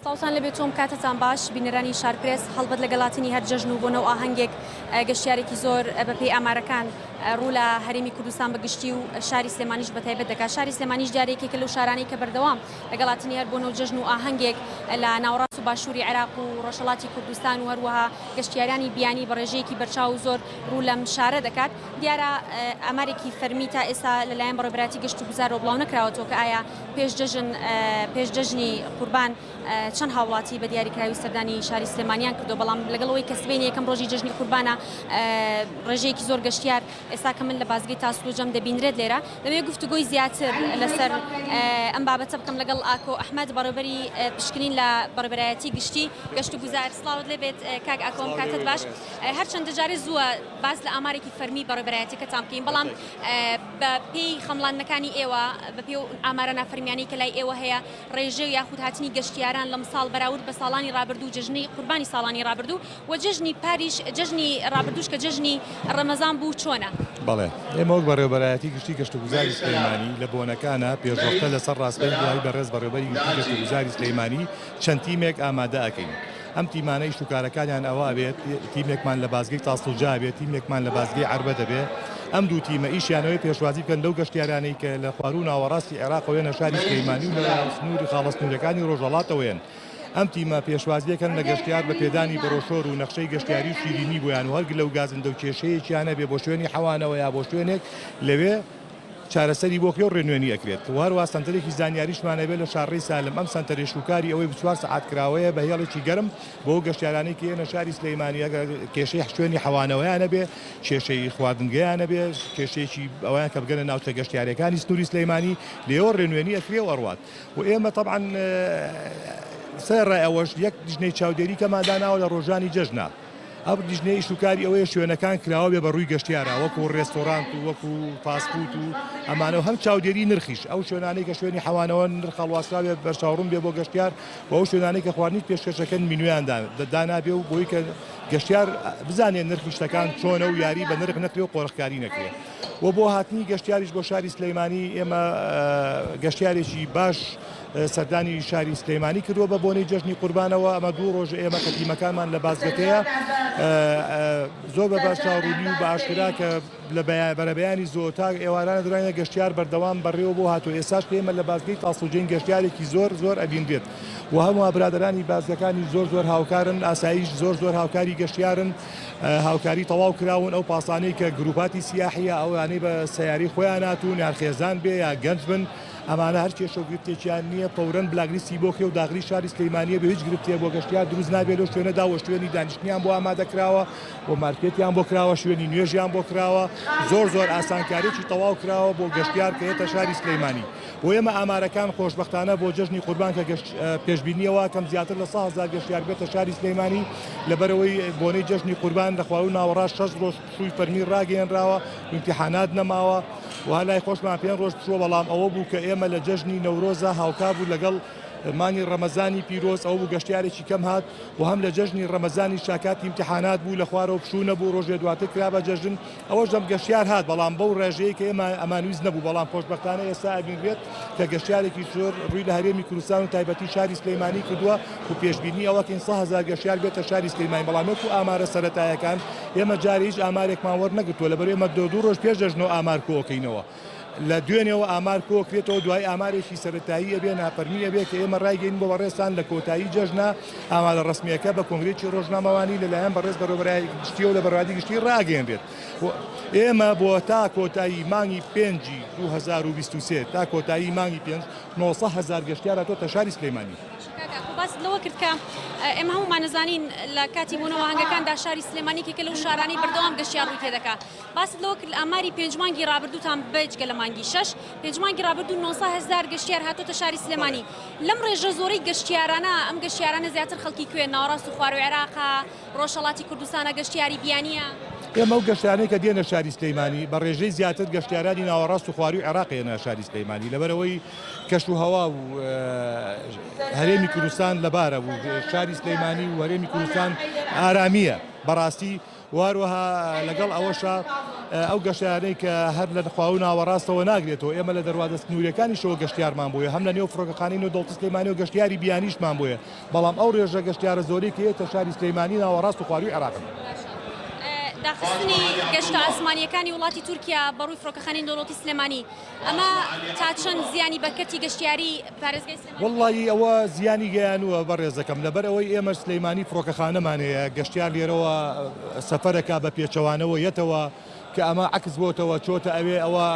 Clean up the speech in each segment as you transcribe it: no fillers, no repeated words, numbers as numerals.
سڵاوتان لێبێت و ئەم کاتەتان باش بینەرانی شارپرێس، هەڵبەت لەگەڵ هاتنی هەر جەژن و بۆنە و ئاهەنگێک گەشتیارێکی زۆر بەپێی ئامارەکان ڕوو لە هەرێمی کوردستان بە گشتی و شاری سلێمانیش بە تایبەت دەکات. شاری سلێمانیش دیارە یەکێکە لەو شارانەی کە بەردەوام لەگەڵ هاتنی هەر بۆنە و جەژن و ئاهەنگێک لە ناوەڕاست و باشووری عێراق و ڕۆژهەڵاتی کوردستان و هەروەها گەشتیارانی بیانی بە ڕێژەیەکی بەرچاو و زۆر ڕوو لەم شارە دەکات. دیارە ئامارێکی فەرمی تا ئێستا لەلایەن بەڕێوەبەرایەتی گەشت و گوزارەوە بڵاو نەکراوەتەوە کە ئایا پێش جەژن پێش جەژنی قوربان چەند هاوڵاتی بە دیاریکراوی سەردانی شاری سلێمانیان کردو بەڵام لەگەڵ ئەوەی کە سبەینێ یەکەم ڕۆژی جەژنی قوربانە ڕێژەیەکی زۆر گەشتیار ئێستا کە من لە بازگەی تاسلوجەم دەبینرێت لێرە دەمەوێت گفتوگۆی زیاتر لەسەر ئەم بابەتە بکەم لەگەڵ ئاکۆ ئەحمەد بەڕێوبەری پشکنین لە بەڕێوبەرایەتی گشتی گەشت و گوزار سڵاوت لێبێت کاک ئاکۆ ئەم کاتەت باش هەرچەندە جارێ زووە باس لە ئامارێکی فەرمی بەڕێوبەرایەتیەکەتان بکەین بەڵام بە پێی خەمڵاندنەکانی ئێوە، بە پێی ئەو ئامارە نافەرمیانەی کە لای ئێوە هەیە، ڕێژە یاخود هاتنی گەشتیاران لەمساڵ بەراورد بە ساڵانی ڕابردوو، جەژنی قوربانی ساڵانی ڕابردوو و جەژنی پاریش، جەژنی ڕابردووش کە جەژنی ڕەمەزان بوو چۆنە؟ بەڵێ، ئێمە وەک بەڕێوەبەرایەتی گشتی گەشتوگوزاری سلێمانی لە بۆنەکانا پێشوەختە لەسەر ڕاسپێردراوی بەڕێز بەڕێوەبەری گشتی گەشتوگوزاری سلێمانی چەند تیمێک ئامادە ئەکەین. ئەم تیمانە ئیش و کارەکانیان ئەوە ئەبێت، تیمێکمان لە بازگەی تاسڵوجە ئەبێت، تیمێکمان لە بازگەی عەربەت ئەبێ، ئەم دوو تیمە ئیشیان ئەوەیە پێشوازی بکەن لەو گەشتیارانەی کە لە خواروو ناوەڕاستی عێراقەوە یەنە شاری سلێمانی و لە سنووری خاڵە سنووریەکانی ڕۆژهەڵاتەوە یەن. ئەم تیمە پێشوازیەکەن لە گەشتیار بە پێدانی بڕۆشۆر و نەخشەی گەشتیاری و شیرینی بۆیان و هەر گلە و گازندە و کێشەیەکیان هەبێ بۆ شوێنی حەوانەوە یا بۆ شوێنێک لەوێ چارەسەری بۆ کرێ و ڕێنوێنی ئەکرێت و هەروا سەنتەرێکی زانیاریشمان هەبێت لە شاڕێی سالم ئەم سەنتەرەیش هوکاری ئەوەی 24 سەعات کراوەیە بە هێڵێکی گەرم بۆ ئەو گەشتیارانەی کە یەنە شاری سلەیمانی ئەگەر کێشەی شوێنی حەوانەوەیان هەبێ کێشەی خواردنگەیان هەبێ کێشەیەکی ئەویان کە بگەنە ناوچە گەشتیارەکانی سنووری سلەیمانی لێوە ڕێنوێنی ئەکرێ و ئەڕوات و ئێمە تەبعەن سەرەڕای ئەوەش یەک لیژنەی چاودێری کەمان داناوە لە ڕۆژانی جەژنا ئەم لیژنەیە ئیش و کاری ئەوەیە شوێنەکان کراوە بێ بە ڕووی گەشتیارا وەکو ڕێستۆرانت و وەکو فاست فوود و ئەمانە و هەم چاودێری نرخیش ئەو شوێنانەی کە شوێنی حەوانەوەن نرخ هەڵواسراو بێ بەرچاوڕوون بێ بۆ گەشتیار و ئەو شوێنانەی کە خواردنیش پێشکەشەکەن مینویان دانابێ و بۆی کە گەشتیار بزانێ نرخی شتەکان چۆنە و یاری بە نرخ نەکرێ و قۆرخکاری نەکرێ و بۆ هاتنی گەشتیاریش بۆ شاری سلەیمانی ئێمە گەشتیارێکی باش سەردانی شاری سلێمانی کردووە بە بۆنەی جەژنی قوربانەوە، ئەمە دوو ڕۆژە ئێمە کە تیمەکانمان لە بازگەکەیە زۆر بە بەرچاوڕوونی و بە ئاشکرا کە لە بەرەبەیانی زۆر تا ئێوارانە درەنگە گەشتیار بەردەوام بەڕێوە بۆ هاتووە ئێستاش کە ئێمە لە بازگەی تاسڵوجەین گەشتیارێکی زۆر زۆر ئەبینرێت و هەموو برادەرانی بازگەکانی زۆر زۆر هاوکارن ئاسایش زۆر زۆر هاوکاری گەشتیارن هاوکاری تەواو کراون ئەو پاسانەی کە گروپاتی سیاحیە ئەوانەی بە سەیارەی خۆیان هاتوون یان خێزان بێ یا گەنج بن ئەمانە هەر کێشە و گرفتێکیان نییە فەورەن بلاک لیستی بۆ کرێ و داخلی شاری سلیمانیە بێ هیچ گرفتێک بۆ گەشتیار دروست نابێ لەو شوێنەدا و شوێنی دانیشتنیان بۆ ئامادە کراوە و مارکێتیان بۆ کراوە شوێنی نوێژیان بۆ کراوە زۆر زۆر ئاسانکاریی تەواو کراوە بۆ گەشتیار کە یەتە شاری سلیمانی بۆ ئێمە ئامارەکان خۆشبەختانە بۆ جەژنی قوربان کە گەشت پێشبینیەوە کەم زیاتر لە 100 هەزار گەشتیار بێتە شاری سلیمانی لەبەرەوەی بۆنەی جەژنی قوربان لە خواروو ناوەڕاست شەش ڕۆژ پشووی فەرمی ڕاگەیەنراوە ئیمتیحانات نەماوە و هەر لای خۆشمان پێنج ڕۆژ پشووە، بەڵام ئەوە بوو کە ئێمە لە جەژنی نەورۆزا هاوکار بوو لەگەڵ مانگی ڕەمەزانی پیرۆز، ئەوە بوو گەشتیارێکی کەم هات و هەم لە جەژنی ڕەمەزانیش تا کاتی ئیمتیحانات بوو لە خوارەوە پشوو نەبوو، ڕۆژێ دواتر کرا بە جەژن، ئەوەش دەم گەشتیار هات، بەڵام بەو ڕێژەیەی کە ئێمە ئەمانویست نەبوو، بەڵام خۆشبەختانە ئێستا ئەبینرێت کە گەشتیارێکی زۆر ڕووی لە هەرێمی کوردستان و تایبەتی شاری سلێمانی کردووە و پێشبینی ئەوە کەین 100 هەزار گەشتیار بێتە شاری سلێمانی، بەڵام وەکو ئامارە سەرەتایەکان ئێمە جارێ هیچ ئامارێکمان وەرنەگرتووە لەبەر ئێمە دوو ڕۆژ پێش جەژنەوە ئامار کۆکەینەوە لە دوێنێوە ئامار کۆکرێتەوە دوای ئامارێکی سەرەتایی ئەبێ نافەرمی ئەبێ کە ئێمە ڕایگەین بۆ بەڕێزتان لە کۆتایی جەژنە ئامارە ڕەسمییەکە بە کۆنگرێکی ڕۆژنامەوانی لەلایەن بەڕێز بەڕێوەبەرایەتی گشتیەوە لە بەڕێوەبەرایەتی گشتی ڕاگەیەنرێت و ئێمە بۆ تا کۆتایی مانگی پێنجی 2023 تا کۆتایی مانگی پێنج 900 هەزار گەشتیار هاتۆتە شاری سلێمانی. باشە کاک ئاکۆ باست لەوە کرد کە ئێمە هەموومان ئەزانین لە کاتی بۆنە و ئاهەنگەکاندا شاری سلێمانی یەکێکە لەو شارانەی بەردەوام گەشتیار ڕووی تێدەکا باست لەوە کرد ئاماری پێنج مانگی ڕابردووتان بێجگە لە مانگی شەش پێنج مانگی ڕابردوو 900 هەزار گەشتیار هاتۆتە شاری سلێمانی لەم ڕێژە زۆرەی گەشتیارانە ئەم گەشتیارانە زیاتر خەڵکی کوێن ناوەڕاست و خوارووی عێراقە ڕۆژهەڵاتی کوردستانە گەشتیاری بیانییە؟ ئێمە ئەو گەشتیارانەی کە دێنە شاری سلێمانی بە ڕێژەی زیاتر گەشتیارانی ناوەڕاست و خوارووی عێراق یەنە شاری سلێمانی لەبەرئەوەی کەش و هەوا و هەرێمی کوردستان لەبارە و شاری سلێمانی و هەرێمی کوردستان ئارامییە بەڕاستی و هەروەها لەگەڵ ئەوەشا. ئەو گەشتیارانەی کە هەر لە خواروو ناوەڕاستەوە ناگرێتەوە، ئێمە لە دەروازە سنوورییەکانیشەوە گەشتیارمان بۆیە، هەم لە نێو فڕۆکەخانەی نێودەوڵەتی سلێمانیەوە گەشتیاری بیانیشمان بۆیە، بەڵام ئەو رێژە گەشتیارە زۆرەی کە یەتە شاری سلێمانی ناوەڕاست و خوارووی عێراقن. باشە داخستنی گەشتە ئاسمانییەکانی وڵاتی تورکیا بەڕووی فڕۆکەخانەی نێودەوڵەتی سلێمانی ئەمە تا چەند زیانی بە کەرتی گەشتیاری پارێزگای سلێمانی وەڵڵاهی ئەوە زیانی گەیانووە بەڕێزەکەم لەبەر ئەوەی ئێمەش سلەیمانی فڕۆکەخانەمان هەیە گەشتیار لێرەوە سەفەرەکا بە پێچەوانەوە یەتەوە کە ئەمە عەکس بۆتەوە چۆتە ئەوێ ئەوە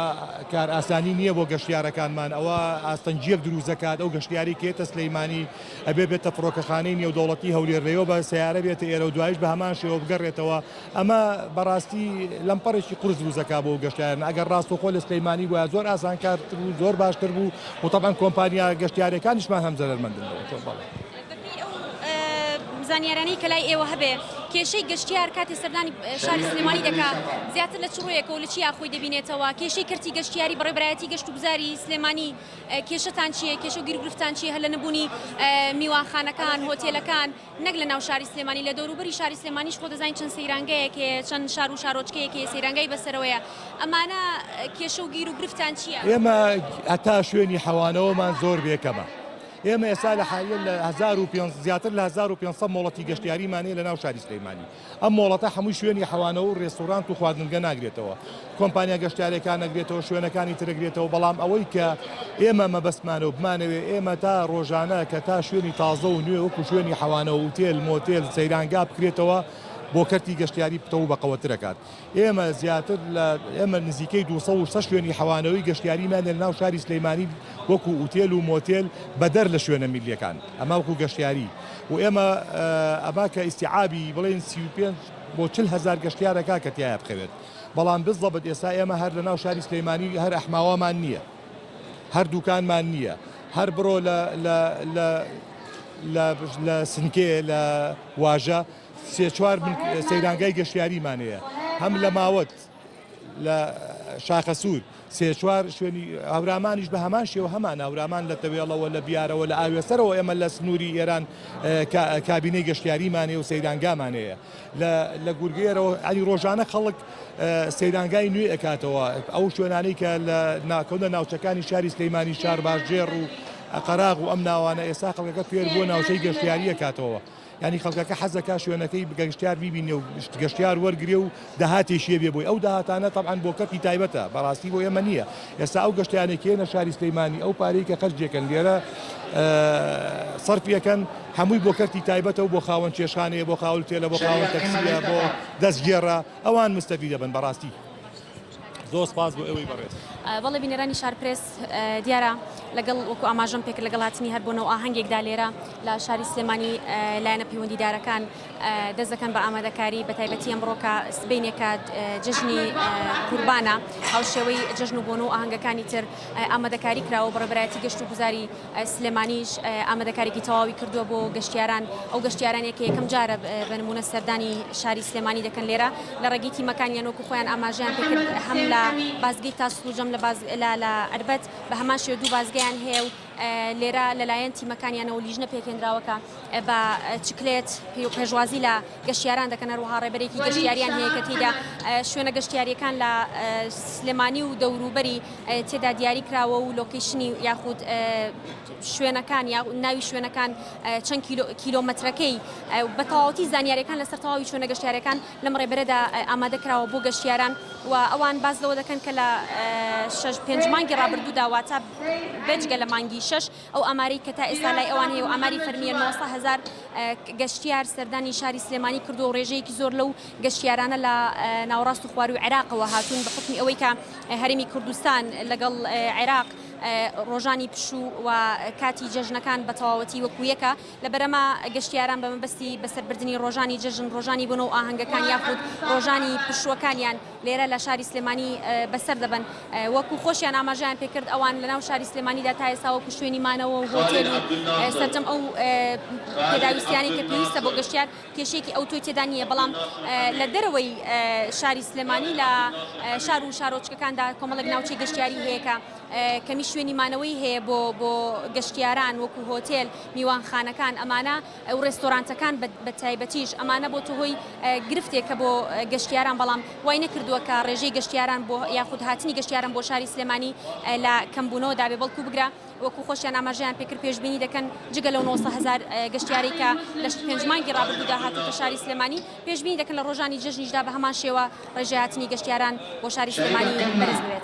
کارئاسانی نییە بۆ گەشتیارەکانمان ئەوە ئاستەنگیەک دروست دەکات ئەو گەشتیاری کە یەتە سلەیمانی ئەبێ بێتە فڕۆکەخانەی نێودەوڵەتی هەولێر لەوێوە بە سەیارە بێتە ئێرە و دوایش بە هەمان شێوە بگەڕێتەوە ئەمە بەڕاستی لەمپەڕێکی قورس دروست دەکات بۆ گەشتیاران ئەگەر ڕاستەوخۆ لە سلەیمانی بوایە زۆر ئاسانکارتر و زۆر باشتر بوو و تەبعەن کۆمپانیا گەشتیارەکانیشمان هەم زەرەرمەندن لەوە چۆن بەڵێ. بەپێی ئەو زانیارانەی کە لای ئێوە هەبێ کێشەی گەشتیار کاتێ سەردانی شاری سلێمانی دەکا زیاتر لە چ ڕوویەکەوە لە چیا خۆی دەبینێتەوە کێشەی کەرتی گەشتیاری بەڕێوەبەرایەتی گەشتوگوزاری سلێمانی کێشەتان چییە کێشە و گیروگرفتان چییە هەر لە نەبوونی میوانخانەکان هۆتێلەکان نەک لە ناو شاری سلێمانی، لە دەوروبەری شاری سلێمانیش خۆ دەزانین چەند سەیرانگایەک هەیە، چەند شار و شارۆچکەیەک هەیە سەیرانگای بەسەرەوەیە، ئەمانە کێشە و گیر و گرفتان چییە؟ ئێمە هەتا شوێنی حەوانەوەمان زۆر بێ کەمە. ئێمە ئێستا لە حالیەن لە 1500 زیاتر لە 1500 مۆڵەتی گەشتیاریمان هەیە لە ناو شاری سلێمانی. ئەم مۆڵەتە هەمووی شوێنی حەوانەوە و رێستورانت و خواردنگە ناگرێتەوە، کۆمپانیا گەشتیارەکان نەگرێتەوە، شوێنەکانی تر ئەگرێتەوە، بەڵام ئەوەی کە ئێمە مەبەستمانە و بمانەوێ ئێمە تا رۆژانە کە تا شوێنی تازە و نوێ وەکو شوێنی حەوانەوە، ئوتێل، مۆتێل، سەیرانگا بکرێتەوە بۆ کەرتی گەشتیاری پتەو و بەقەوەتر ئەکات. ئێمە زیاتر لە ئێمە نزیکەی 206 شوێنی حەوانەوەی گەشتیاریمان لە ناو شاری سلەیمانی وەکو ئوتێل و مۆتێل بەدەر لە شوێنە میللیەکان ئەمە وەکو گەشتیاری و ئێمە ئەمە کە ئیستیعابی بڵێن 35 بۆ 40 هەزار گەشتیارەکە کە تیایا بخەوێت بەڵام بزەبت ئێستا ئێمە هەر لە ناو شاری سلەیمانی هەر ئەحماوامان نییە هەر دوکانمان نییە هەر بڕۆ لە لە لە لە لە سنکێ لە واژە سێ چوار سەیرانگای گەشتیاریمان هەیە هەم لە ماوەت لە شاخەسوور سێ چوار شوێنی هەورامانیش بە هەمان شێوە هەمان هەورامان لە تەوێڵەوە لە بیارەوە لە ئاوێسەرەوە ئێمە لە سنووری ئێران کابینەی گەشتیاریمان هەیە و سەیرانگامان هەیە لە گورگێرەوە ئەنی ڕۆژانە خەڵک سەیرانگای نوێ ئەکاتەوە ئەو شوێنانەی کە لە ناکەونە ناوچەکانی شاری سلەیمانی شارباژێڕ و قەراغ و ئەم ناوانە ئێستا خەڵکەکە فێر بووە ناوچەی گەشتیاری ئەکاتەوە یانی خەڵکەکە حەزەکا شوێنەکەی گەشتیار بیبینێ و گەشتیار وەرگرێ و داهاتێکی هەبێ بۆی ئەو داهاتانە تەبعەن بۆ کەرتی تایبەتە بەڕاستی بۆ ئێمە نییە ئێستا ئەو گەشتیانەی کە یەنە شاری سلەیمانی ئەو پارەی کە خەرجێکەن لێرە سەرفیەکەن هەمووی بۆ کەرتی تایبەتە و بۆ خاوەن چێشخانەیە بۆ خاوەن تێلە بۆ خاوەن تەکسیە بۆ دەستگێڕە ئەوان مستەفید دەبن بەڕاستی. زۆر سپاس بۆ ئێوەی بەڕێز. بەڵێ بینەرانی شارپرێس دیارە لەگەڵ وەکو ئاماژەم پێکرد لەگەڵ هاتنی هەر بۆنە و ئاهەنگێکدا لێرە لە شاری سلێمانی لایەنە پەیوەندیدارەکان دەست دەکەن بە ئامادەکاری بە تایبەتی ئەمڕۆ کە سبەینێکە جەژنی قوربانە هاوشێوەی جەژن و بۆنە و ئاهەنگەکانی تر ئامادەکاری کراوە بەڕێوەبەرایەتی گەشت و گوزاری سلێمانیش ئامادەکاریی تەواوی کردووە بۆ گەشتیاران، ئەو گەشتیارانەی کە یەکەم جارە بە نموونە سەردانی شاری سلێمانی دەکەن لێرە لە ڕێگەی تیمەکانیان وەکو خۆیان ئاماژەیان پێکرد هەم لە بازگەی تاسڵوجەم لە باز لە لە عەربەت بە هەمان شێوە دوو بازگەیان هەیە و لێرە لەلایەن تیمەکانیانەوە لیژنە پێکهێنراوە کە بە چکلێت پێشوازی لە گەشتیاران دەکەن، هەروەها ڕێبەرێکی گەشتیاریان هەیە کە تێیدا شوێنە گەشتیارییەکان لە سلێمانی و دەوروبەری تێدا دیاری کراوە و location ی یاخود شوێنەکان یا ناوی شوێنەکان چەند کیلۆمەترەکەی بە تەواوەتی زانیاریەکان لەسەر تەواوی شوێنە گەشتیارەکان لەم ڕێبەرەدا ئامادە کراوە بۆ گەشتیاران و ئەوان باس لەوە دەکەن کە لە شەش پێنج مانگی ڕابردوودا واتە بێجگە لە مانگی شەش ئەو ئامارەی کە تا ئێستا لای ئەوان هەیە و ئاماری فەرمییە 900 هەزار گەشتیار سەردانی شاری سلێمانی کردووە و ڕێژەیەکی زۆر لەو گەشتیارانە لە ناوەڕاست و خوارووی عێراقەوە هاتوون بە حوکمی ئەوەی کە هەرێمی کوردستان لەگەڵ عێراق ڕۆژانی پشوو و کاتی جەژنەکان بە تەواوەتی وەکو یەکە لەبەرئەمە گەشتیاران بە مەبەستی بەسەربردنی ڕۆژانی جەژن ڕۆژانی بۆنە و ئاهەنگەکان یاخود ڕۆژانی پشووەکانیان لێرە لە شاری سلێمانی بەسەر دەبەن. وەکو خۆشیان ئاماژەیان پێکرد ئەوان لەناو شاری سلێمانیدا تا ئێستا وەکو شوێنی مانەوە و هۆتێل و سەرجەم ئەو پێداویستیانەی کە پێویستە بۆ گەشتیار کێشەیەکی ئەوتۆی تێدا نییە، بەڵام لە دەرەوەی شاری سلێمانی لە شار و شارۆچکەکاندا کۆمەڵێک ناوچەی گەشتیاری هەیە کە. کەمی شوێنی مانەوەی هەیە بۆ بۆ گەشتیاران وەکو هۆتێل، میوانخانەکان ئەمانە و ڕێستۆرانتەکان بە تایبەتیش ئەمانە بۆتە هۆی گرفتێکە بۆ گەشتیاران بەڵام وای نەکردووە کە ڕێژەی گەشتیاران بۆ یاخود هاتنی گەشتیاران بۆ شاری سلێمانی لە کەمبوونەوە دابێ بەڵکو بگرە وەکو خۆشیان ئاماژەیان پێکرد پێشبینی دەکەن جگە لەو 900 هەزار گەشتیارەی کە لە پێنج مانگی ڕابردوودا هاتووتە شاری سلێمانی پێشبینی دەکەن لە ڕۆژانی جەژنیشدا بە هەمان شێوە ڕێژەی هاتنی گەشتیاران بۆ شاری سلێمانی بەرز ببێتەوە.